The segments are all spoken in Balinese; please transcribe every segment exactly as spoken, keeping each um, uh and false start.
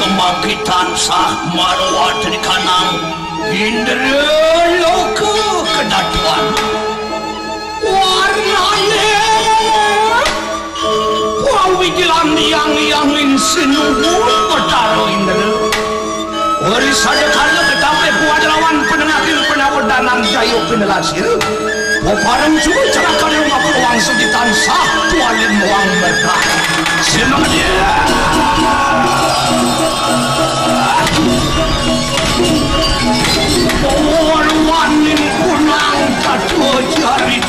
Mangki tansah marwa trikanang Indra Loka Kedatuan. Warnane wawit lambiang yangin sinuhun Betara Indra. Ori sadekala ketape kuat lawan penengahing penawedanan Jayo Pinelasil. Pepareng juga celaka di rumah peluang suci tansah kualin wang berkah. Semangat ya. Poluaning kunang katuh jari.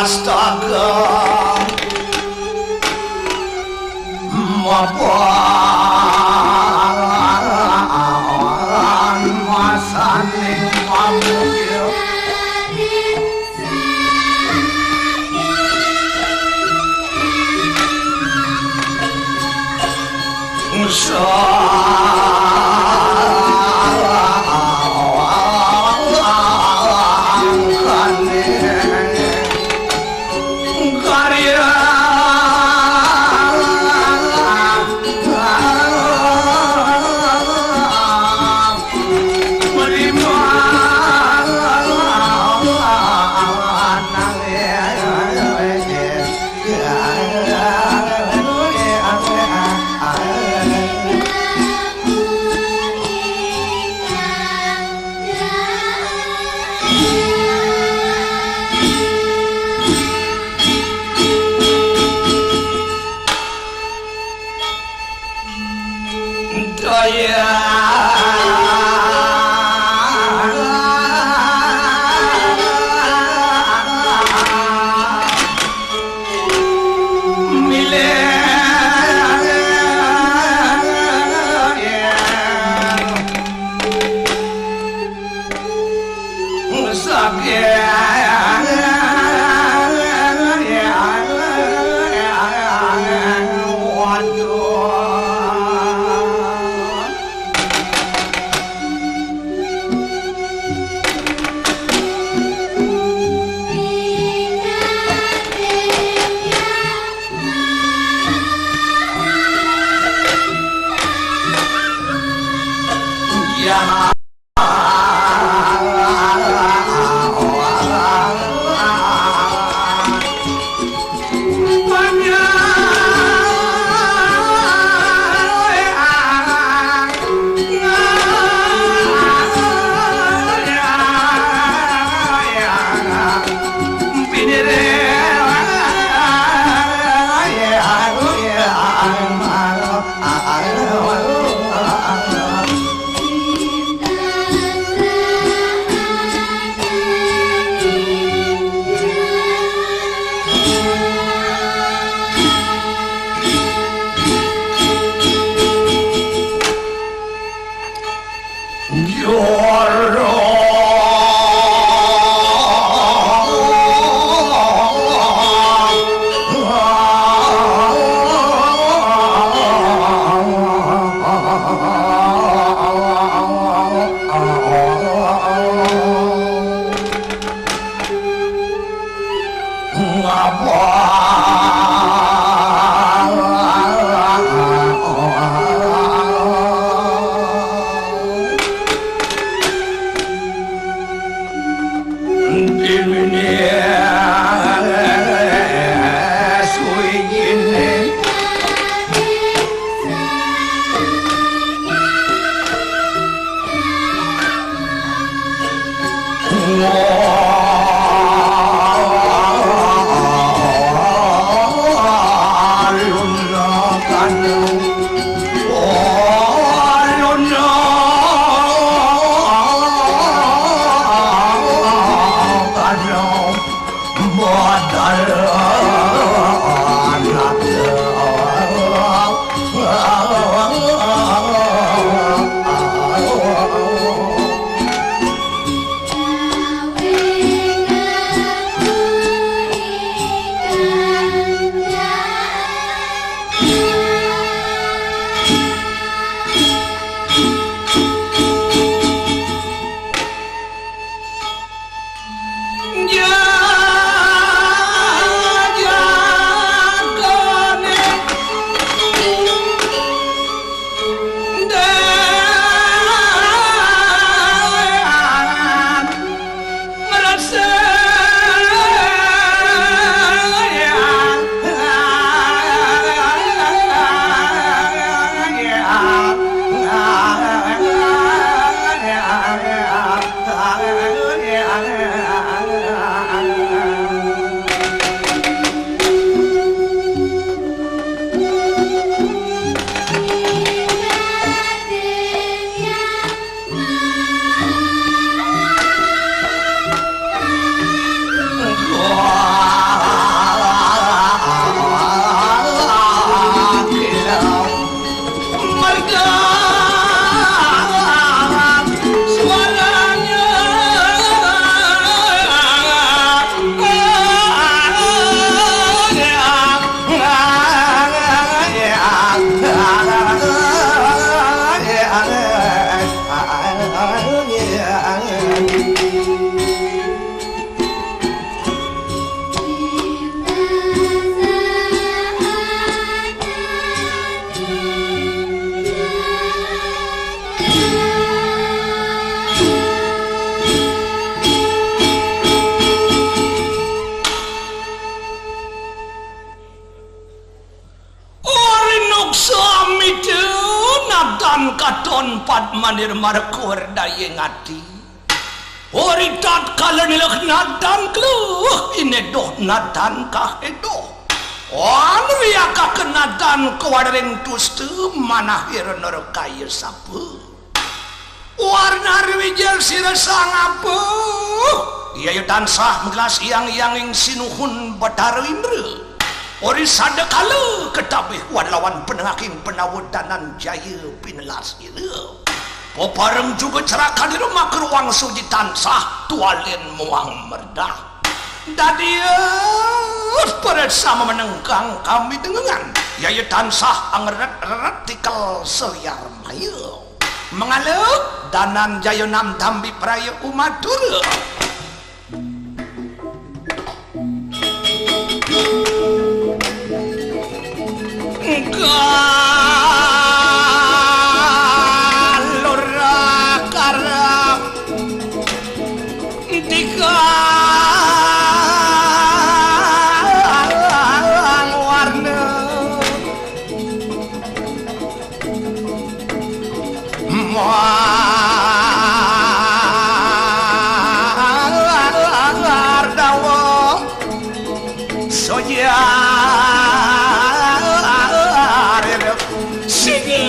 Astaga. Mapan masaning pamukil. Ori nuksa mita nadan katon padmanir markur dayeng ati. Ori tatkala nilek nadan kluh, inedoh nadan kahedoh. Wan wiakaka nadan kawadring tustu manahir nerkaya sapa. Warna riwijil sira sang apa? Yaya tansah mengkelas yang-yang ing sinuhun Betara Indra. Ori sadakala ketabih wad lawan penengahing penawa Dananjaya pinelas ira. Pepareng juga cerakan ira maka ruang suji tansah tualin muang merdah. Dadi persa menengkang kami dengengan. Yaya tansah angreret-reret tikel seliar maya. Mengala Dananjaya nam tambi praya umatura. Galur karep tigang warna. Mardawa sojarir singa.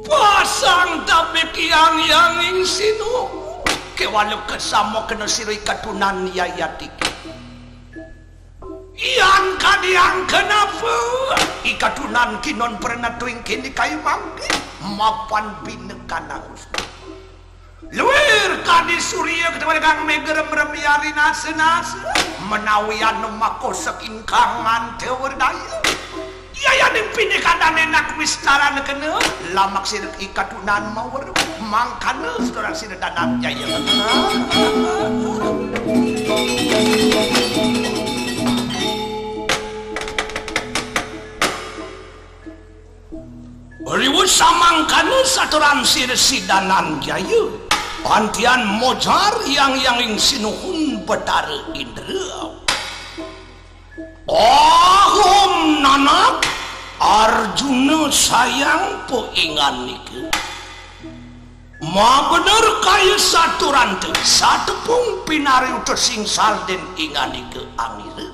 Pasang tabik yang yang ing sinu. Kewalu kesama kena sirui katunan yayatiki. Yan kadiang kenapa? Ikatunan kinon pernah tuing kini kai mangki mapan bina kanang. Luir kadi surya ketemu dengan megerem rem yari nasa-nasa. Menawi anu makosek ingkang mantewerdaya. Yayaning pinikadane nak wistarana kena, lamak sira ikatunan maweruh, mangkana sedurang sira Dananjaya. Turan sir sidanan jaya. Antian mojar yang yang ing sinuhun Betara Indra. Ahum nanak Arjuna sayang painganika. Mabener kaya saturanta satepung pinari utus sing salden inganika angira.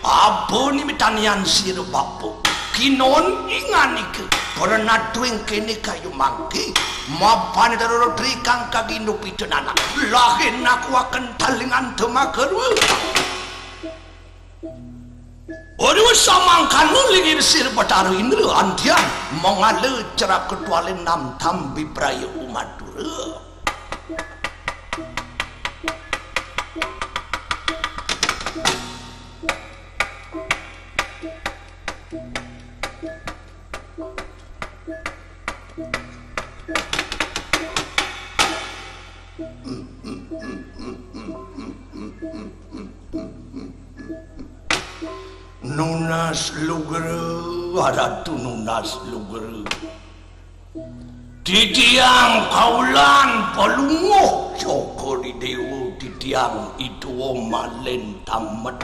Apa nimitanian sira bapa? Kinon inganika. Pranatuing kene kaya mangke. Mapan darara tri kang kagindu pita nanak. Lahin aku akan talingan temakarwa. Ora samangkana lingir sir Betara Indra antian mangala cerak ketualin nam tambi praya umatura. Nunas lugra, Ratu nunas lugra. Titiang kaulan palungguh Cokor Dewa, titiang itu malin tamet.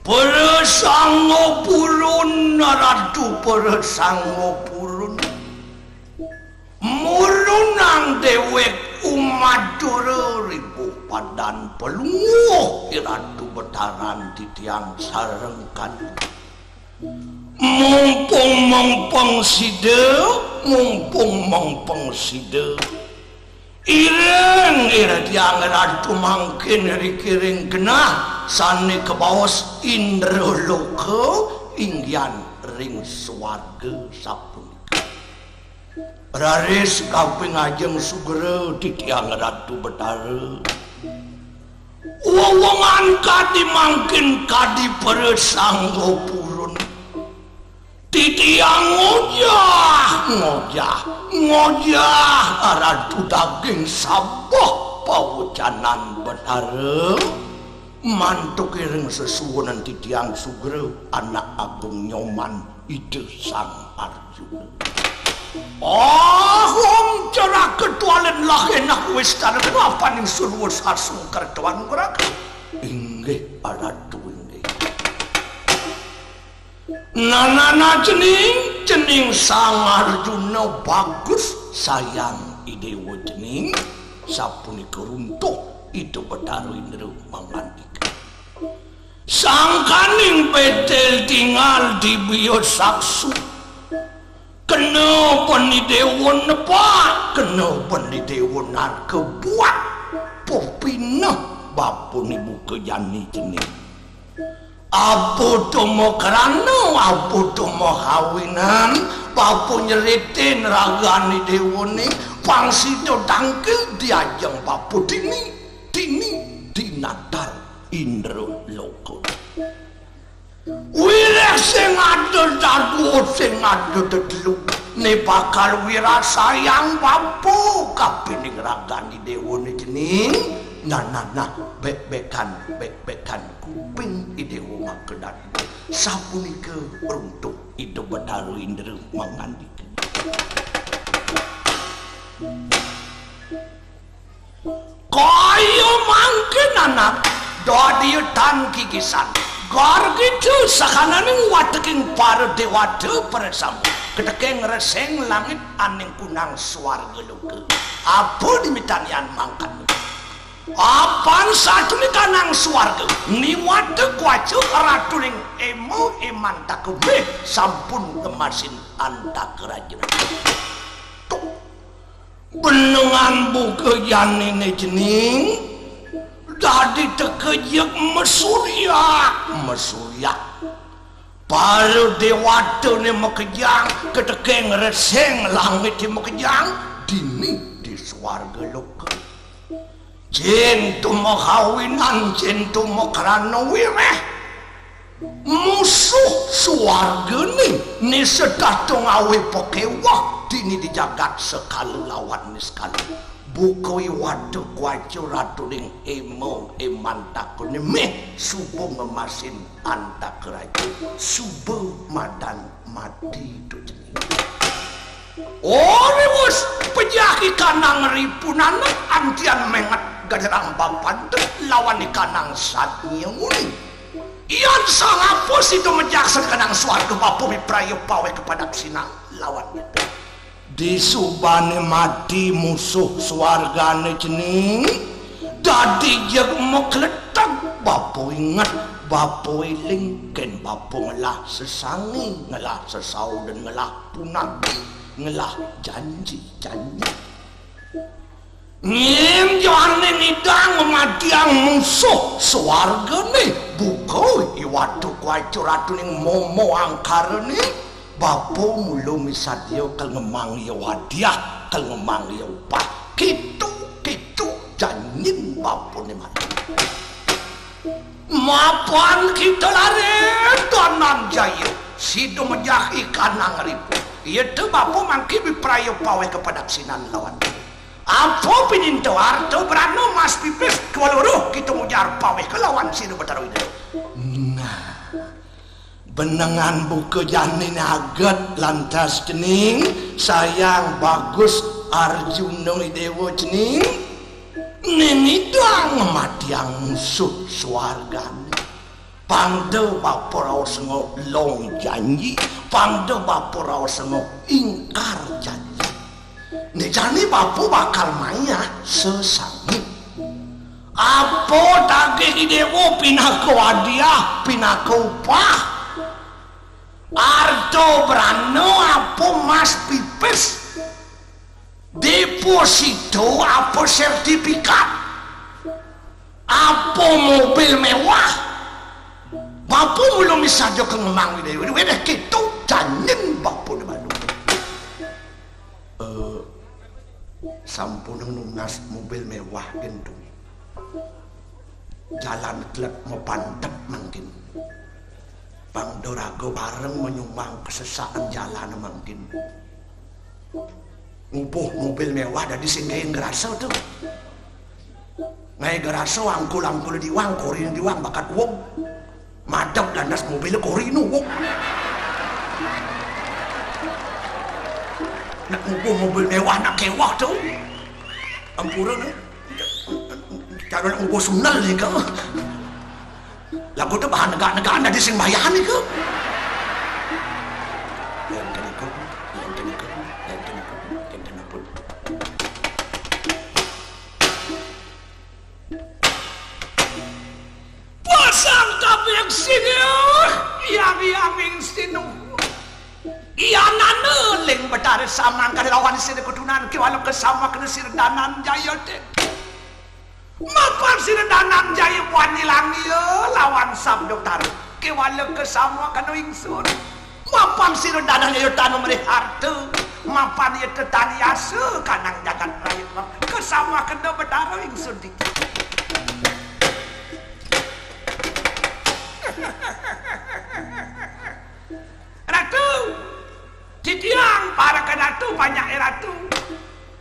Prasangga purun, Ratu prasangga purun. Murunang dewek umatura ribuh padan palungguh, Ratu Betaran titiang sareng kadi. Mumpung mengpeng sida, mumpung mengpeng sida. Iring ira tiang Ratu mangkin rikiring genah sane kabaos Indra Loka inggian ring swarga sapunika. Raris kaping ajeng sugra titiang Ratu Betara. Wewengan kadi mangkin kadi prasangga purun. Titiang ngojah, ngojah, ngojah, Ratu daging sabeh pawecanan Betara. Mantuk iring sesuunan titiang sugra anak agung Nyoman Ida Sang Arjuna. Ahum cerak ketualin lahin aku wis tanah apaning surwa sasung kertuan gerak. Inggih, Ratu, inggih. Nanana cening, cening Sang Arjuna bagus sayang Idewa cening, sapunika runtuh Ida Betara Indra mangandika. Sangkaning betel tingal di biyo saksu. Kena bani dewa nepak, kena bani dewa narka buat. Pepineh bapa ni buka jani cening. Apa to makrana, apa to makawinan, bapa nyeritin ragane dewa ni, pang sida tangkil diajeng bapa dini, dini dinatar Indra Loka. Wiréh sing ada dadua, sing ada tetelu, né bakal wirasayang bapa kapining ragane dewa né cening. Nah, nah, nah, bek-bekan, bek-bekan kuping i dewa maka dadua. Sapunika runtuh Ida Betara Indra mangandika. Kaya mangkin anak, dadi tan kikisan. Gargita sakananing wateking para dewata para samu. Keteking reseng langit aning kunang swarga loka. Apa nimitanian mangkat? Apan satunikanang swarga, niwata kwaca ratuning ema emantaka meh sampun ngemasin antaka raja. Tuh. Benengan buka janine cening, dadi tekejek mesuryak, mesuryak. Para dewatane makejang, keteking reseng langite makejang, dini di swarga loka. Cen tumekawinan, cen tumekrana wiréh. Musuh swargane, né setata ngawi pakéweh dini di jagat sekala lawan niskala. Buka iwata kwaca ratuning ema emantakané meh suba ngemasin antaka raja. Suba madan mati tu cening. Ori wus pejah I Kanang Ripunan antian menget gaderang bapan lawan I Kanang Sadnyun. Yan sangapa sida mejaksan Kanang Suarga bapa mipraya paweh kapadaksinan lawan ipun. Disubane mati musuh suargane cening, dadi jeg makleteg bapa inget, bapa eling, ken bapa ngelah sesangi, ngelah sesauden, ngelah punag, ngelah janji-janji. Nyén jane ngidang matiang musuh suargane, buka I Watu Kuacu Ratuning Momo Angkarane, bapa mula misadia kal ngemang ya wadiah, kal ngemang ya upah. Kitu, kitu janjin bapane mati. Mapan kita lare Dananjaya, sida mejah I Kanang Ripu. Iya te bapa mangkin mipraya paweh kapadaksinan lawan. Apa pininta arta brana mas pipis kaweluruh kita mujar paweh kalawan sida Betara Ida. Nah, benengan buka jani aget lantas cening, sayang bagus Arjuna I Dewa cening. Ning idang matiang musuh suargane. Pangda bapa raos ngo long janji, pangda bapa raos ngo ingkar janji. Né jani bapa bakal mayah sesangi. Apa tagih I Dewa pinaka wadiah, pinaka upah? Arta brana apa mas pipis? Deposito apa sertifikat? Apa mobil mewah? Bapa mula misadia ka ngemang Ida Dewa, wéh deh kéto, janjin bapa né malu. Eh, sampun nunas mobil mewah kénto. Jalan telat mapantep mangkin. Pang da raga bareng manyumbang kasesaan jalan mangkin. Ngubuh mobil mewah dadi sing gaé ngrasa to. Ngaé ngrasa angkul-angkul diwang, korin diwang bakat wong. Madep lantas mobil korin wong. Nak ngubuh mobil mewah nak kéweh to. Ampura né. Cara nak ngubuh sundel nika. Lagu to bahan negak-negakan dadi sing bayar nika. Yang kena ikut, yang kena ikut, yang kena ikut, yang kena pun. Pasang kabéh sini, yang yang sinu. Iyanana ling Betara samangkana lawan sira kutunan kéwala kasamakna sira Dananjaya té. Mapan sira Dananjaya wani langia lawan sabda Betara kéwala kasamakna ingsun. Mapan sira Dananjaya tan mrih harta, mapan ya tetan yasa kanang jagat raya kasamakna Betara ingsun titi. Ratu, titiang parekan Ratu, panjaké Ratu.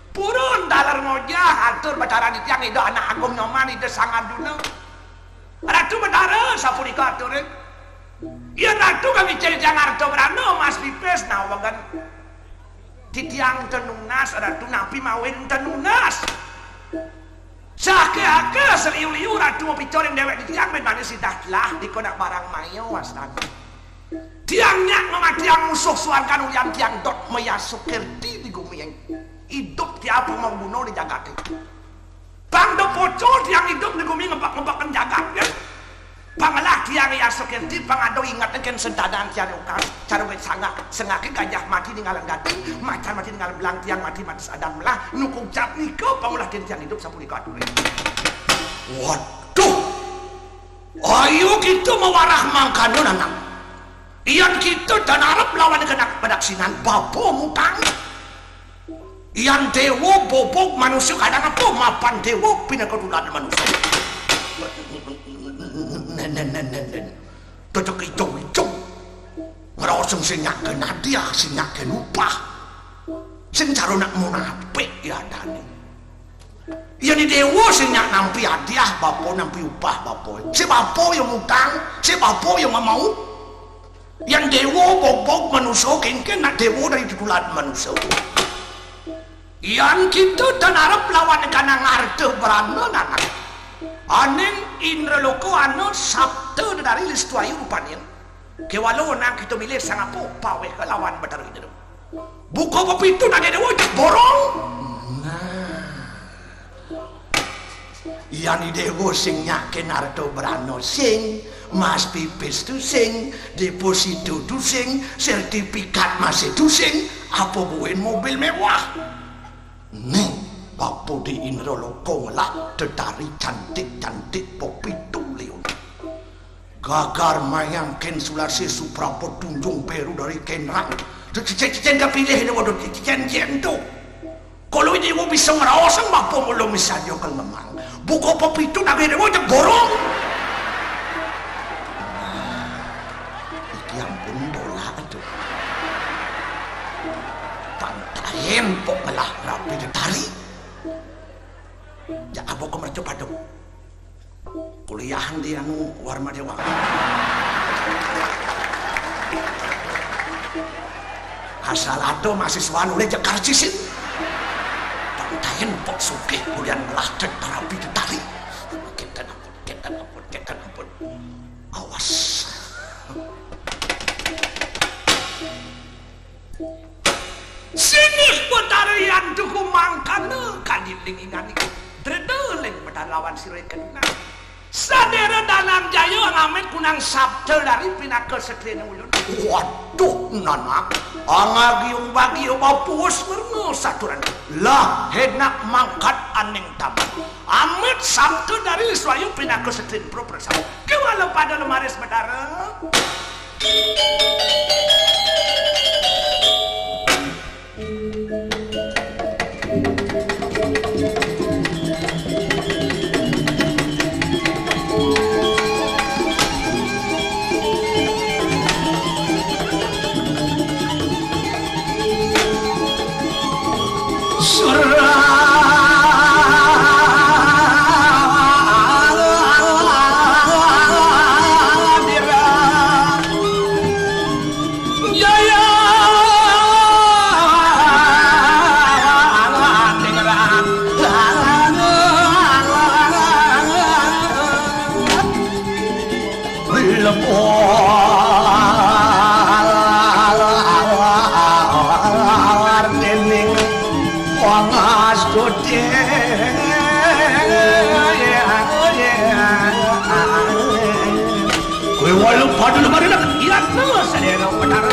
Purun taler ngojah, atur Betara titiang Ida Anak Agung Nyoman, Ida Sang Arjuna. Ratu Betara, sapunika aturé. Yén Ratu kami cari tiang arta brana, mas pipis, nawegen. Titiang ten nunas, Ratu, napi mawinan ten nunas? Saké-aké seliu-liu Ratu mapita ring déwék titiang, bén manis sidah telah, dikonak barang maya wastana. Tiang nyak ngamatiang musuh suargan ulian tiang dot mayasa kirti di gumi. Idup tiang pang maguna di jagaté. Pang da pocol tiang idup di gumi ngebek-ngebekin jagat, ya. Pang ngelah tiang yasa kirti, pang ada inget kén sentadan tiang ukas, cara wit sangak, sengake gajah mati ninggalan gading, macan mati ninggalan belang, tiang mati mati sadan melah, nukung cap nika pang ulah tiang idup sapunika aturé. Waduh. Ayo kita mawarah mangkana nanang. Yan kita tan arep lawan kena padaksinan bapa mutang. Yan déwa bobog manusa kadang apa mapan déwa pinaka tuladan manusa. Nen, nen, nen, nen, nen. Tetep ijo-ijo. Ngrasa sing nyaken hadiah, sing nyaken upah. Sing cara nak munapik ya adané. Yén déwa sing nyak nampi hadiah, bapa nampi upah, bapa. Si bapa ya mutang, si bapa ya mamau. Yan déwa bobog manusa, kénkén nak déwa dari tutulan manusa. Yan kita tan arep lawan kanang arta brana, Nanang. Aning Indraloka ana sabda dedari listuayu rupaning. Kéwala wenang kita milih sang apa pawéh lawan Betara Indra. Buka pepitu nang déwa cek borong. Nah. Yan déwa sing nyakin arta brana sing, mas pipis tu sing, deposito tu sing, sertifikat masih tu sing, apa buin mobil mewah. Ning, bapa di Indraloka ngelah tetari cantik-cantik pepitu liun. Gagar mayang kén sulasi suprapa tunjung beru dari kénrang. Tu cicén-cicén kapilih ini waduh cicén-cicén tu. Kalau ini mau bisa ngeraos bapa mula misalnya kal memang. Buka pepitu nang déwa cek borong. Iki ampun bola tu. Pantaen pok ngelah rapi tetari. Ya apa kau mercuk paduk. Kuliahan di anu Warma Dewa. Asal ada mahasiswa nulis jekar cisin. Pantaen pok sugih kemudian melatih terapi tetari. Kita ampun, kita ampun, kita ampun. Awas. Singgih Betara Hyang Duku mangkana kadiling ingan iku. Dreda ling Betara lawan sira kenang. Sadera Dananjaya ngamit kunang sabda dari pinaka setrina ulun. Waduh, Nanang. Angagi umbagi uba puus werna saturan. Lah, henak mangkat aning taman. Amit sabda dari Swayu pinaka setrin pro persama. Kewala pada lemaris Betara. Lebur dening pangastuti. Kowe walu padha lemari nak. Iya, terus, sadaya benar.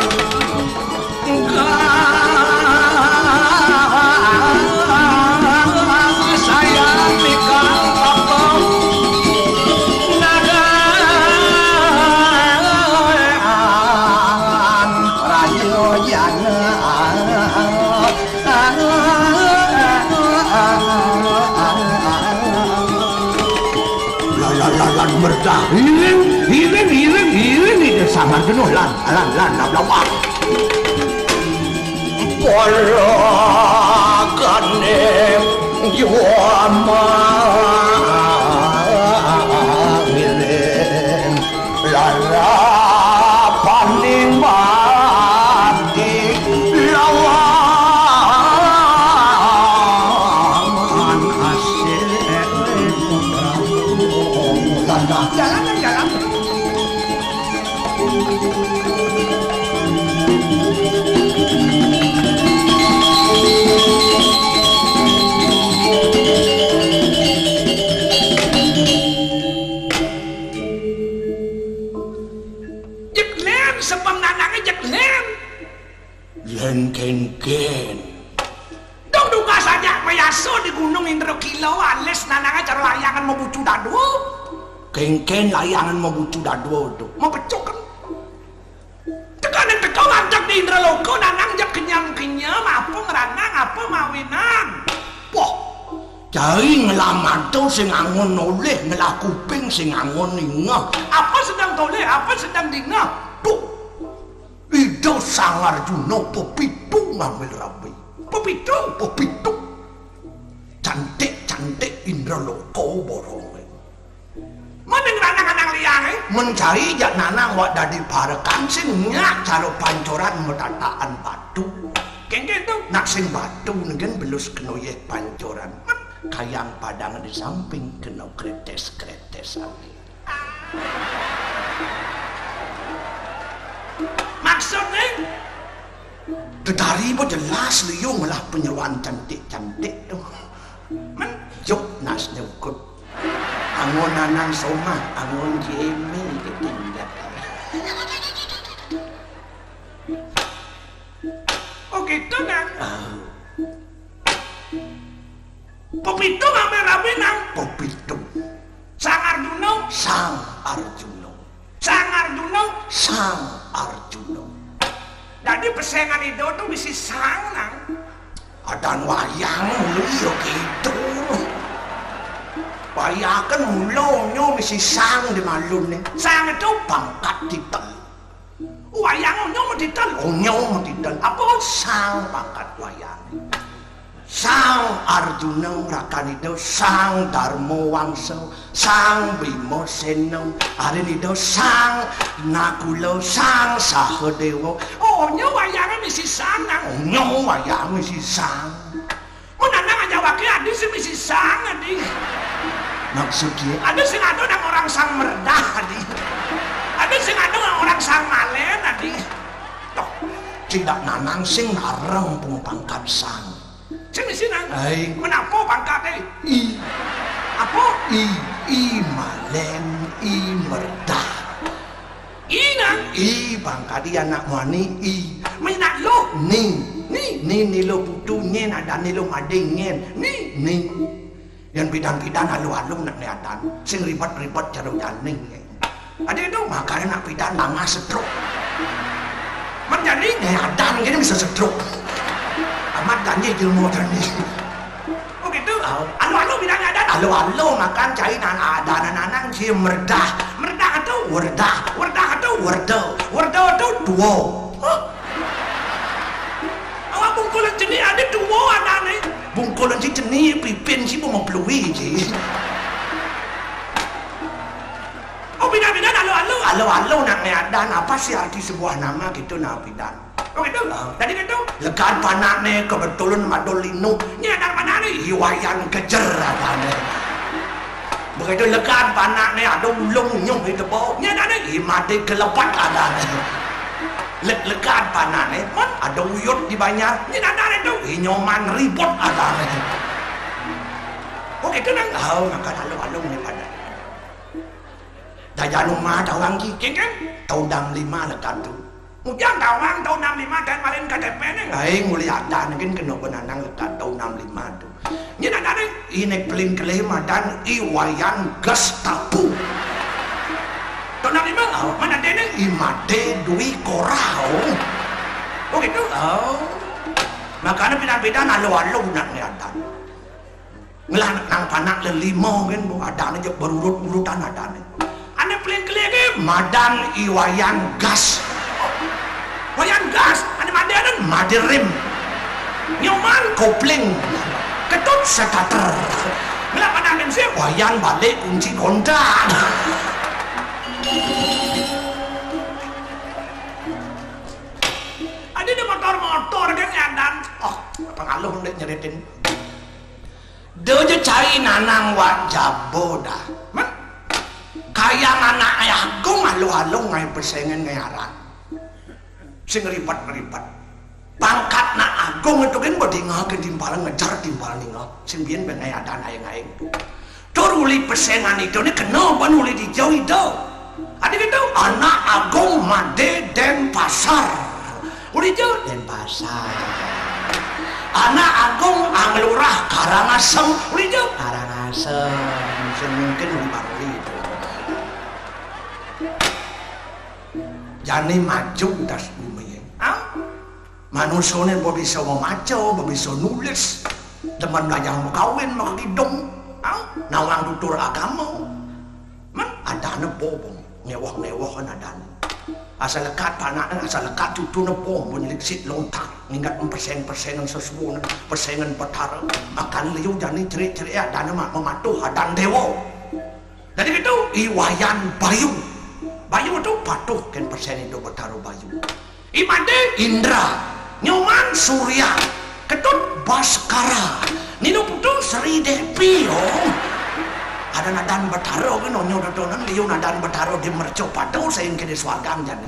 Lan, lan, lan, lan, merdah. Iring, iring, iring, iring, iring, samar kena. Lan, lan, lan, lan, lan. Para kane jiwa mangiring lalapaning bakti lawan asih. Jalan, jalan. Jek len, sepeng nanange jek len. Len kenken. Dong duka saja mayasa di Gunung Indra Kila, alis nanange cara layangan mabucu dadua. Kenken layangan mabucu dadua tu. Mapecuk kan. Tekaning teka ngadeg di Indraloka, nanang jek kenyam-kenyam, apa ngranang, apa mawinan. Wah, cai ngelah mata sing angon nolih, ngelah kuping sing angon ningeh. Apa sedang tolih, apa sedang dingeh? Duh. Ida Sang Arjuna pepitu ngambil rabi. Pepitu, pepitu. Cantik-cantik Indraloka boronge. Mending lanang-lanang liyané. Men cai jak nanang wak dadi parekan sing nyak cara pancoran matatakan batu. Kéngkén to. Nak sing batu nengken belus kena yéh pancoran. Men kayang padang di samping kena kretes-kretesan. Maksudné? Tetari bo jelas liu ngelah penyeroan cantik-cantik to. Men juk nas nyukut. Anggon nanang somah, anggon Jemi ketinggal. Oh gitu, Nang. Ah. Pepitung ampe rabi, Nang. Pepitung. Sang Arjuna. Sang Arjuna. Sang Arjuna. Sang Arjuna. Dadi pesengan Ida to misi sang, Nang. Adan wayang mula ya gitu. Wayaken mula nyo misi sang di malun ni. Sang to pangkat titel. Wayang nyo metitel. Nyo metitel. Apa sang pangkat wayang? Sang Arjuna rakan Ida, Sang Darma Wangsa, Sang Bima Sena, arin Ida Sang Nakula, Sang Sahadewa. Oh, nyo wayangé misi sang, Nang. Nyo wayang misi sang. Mun anak ngajawake adi sing misi sang, adi. Maksudnya? Adi sing ada nang orang sang merdah, adi. Adi sing ada nang orang sang malen, adi. Toh, tidak nanang sing nareng pung pangkat sang. Sing misi nang. Hai. Menapa pangkate? I. Apa? I, I malen, I merdah. I nang. I pangkat I anak muani, I. Minak lo. Ni. Ni, ni, ni lo putu nyen, adan ni lo mading nyen. Ni, ni. Yan pidan-pidan alu-alu nak ni adan. Sing ribet-ribet cara jani. Adi tu, makanya nak pidan langah stroke. Menjadi ni adan gini bisa stroke. Amat gani ilmu tadi. Oh gitu? Au. Alu-alu bidang adan. Alu-alu makan cai nan adan nanang si merdah. Merdah tu werdah. Werdah tu werda. Werda tu tua. Hah? Awak bungkulan jenih ada tua adan ni. Bungkulan si jenih pipin si mau mempelui si. Oh, bidang-bidang alu-alu. Alu-alu nak ni adan. Apa sih arti sebuah nama gitu nak pidan? Oh gitu. Ah. Jadi gitu. Lekad panakne kebetulan madul linu. Nyadar panakne? Iwayan kejer adane. Begitu lekad panakne ada ulung nyuh di tebo. Nyadar ni? Imade kelepat adane. Lek lekad panakne, man ada uyut di banjar. Nyadar ni tu? Inyoman ribut adane. Oh gitu nang. Oh, maka lalu-lalu ni pada. Dajan umah tawang ki. Kengkeng? Tahun enam lima lekat tu. Mujang tawang tahun enam lima dan malin K T P ni. Ai, nguli ada nengkin kena benanang lekat tahun enam lima tu. Nyen ada ni, inek peling kelima dan Iwayan Gestapo. Tahun enam lima, oh, mana dia ni? Imade Dwi Korao. Oh gitu? Oh. Makanya pindah-pindah alu-alu nak ni ada. Ngelah nang panak lelima kan, bu, adane jek berurut-urutan adane. Ane peling kelie ke madan Iwayan Gas. Wayan Gas, ane madan maderim. Nyoman kopling. Ketut starter. Ngelah panak bensin, Wayan balik kunci kontak. Ade de motor-motor kan nyadan. Oh, pengaluh ndek nyeritin. Dojo cai nanang wak jabo dah. Men? Kayang anak ayah agung alu-alu ngai pesengen ngai aran. Sing ribet-ribet. Pangkat nak agung itu kan bedinga ke timpal ngejar timpal ninga. Sing bien bengai adan aing-aing tu. Tur uli pesengan itu ni kena ban uli dijau itu. Adi gitu, anak agung made Denpasar. Uli jauh Denpasar. Anak agung anglurah Karangasem. Uli jauh Karangasem. Sing mungkin uli bangli itu. Jani maju das bumi. Ah? Manusane bo bisa memaca, bo bisa nulis. Demen belajar makawin, makakidung. Ah? Nawang tutur agama. Men adane bo, bo. Ngewah-ngewah kan adane. Asal lekat panakne, asal lekat cucune bo, bo nyeliksit lontak. Ngingat peseng-pesengan sesuwun, pesengan petara. Makan liu jani cerik-cerik adane mak mematuh adan dewa. Dadi kéto, I Wayan Bayu. Bayu to patuh kén pesan Ida Betara Bayu. I Madé Indra, Nyoman Surya, Ketut Baskara, Nina Putu Sri Devi, oh. Ada nadan Betara ké nonyo dodonan liu nadan Betara di mercapada saking di suargan jani.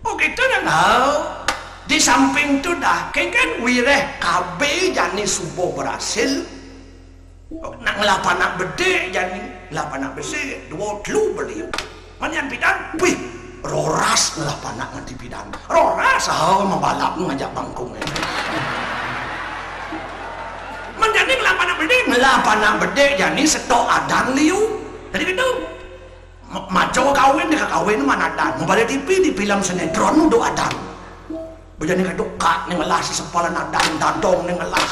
Oh, kéto nah. Di samping to dah, kéngkén wiréh K B jani suba berhasil. Nak ngelah panak bedik jani, ngelah panak besik, dua telu beliu. Mén jani pidan, wih, roras ngelah panak nganti pidan. Roras, ah, mabalap ngajak bangkung. Mén jani ngelah panak bedik, ngelah panak bedik jani setok adan liu. Dadi kéto. Ma-, maco kawin, di kawin mén adan. Mubalik T V, di film sinetron uduh adan. Bejani kadukak né ngelah sesepalan adan, dadong né ngelah,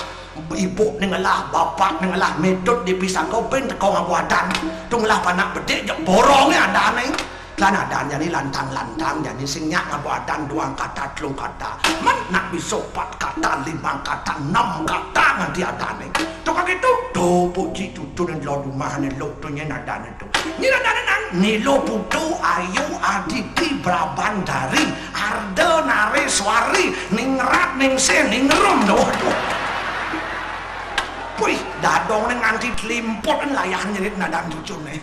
ibuk né ngelah, bapak né ngelah, mitut di pisangka pin teka ngaba adan. To ngelah panak bedik jak borongé adané. Lan adan jani lantang-lantang jani sing nyak ngaba adan duang kata, telung kata. Mén nak bisa pat kata, limang kata, enam kata nganti adané. To ka kéto, to puji tutunan lod umah né lok to nyén adané. Nira nana nang, Nilo Putu Ayu Aditi Brabandari, Arda Nareswari, Ningrat Ningsih Ningrum, waduh. Puih, dadong né nganti telimput layah nyerit nadan cucuné.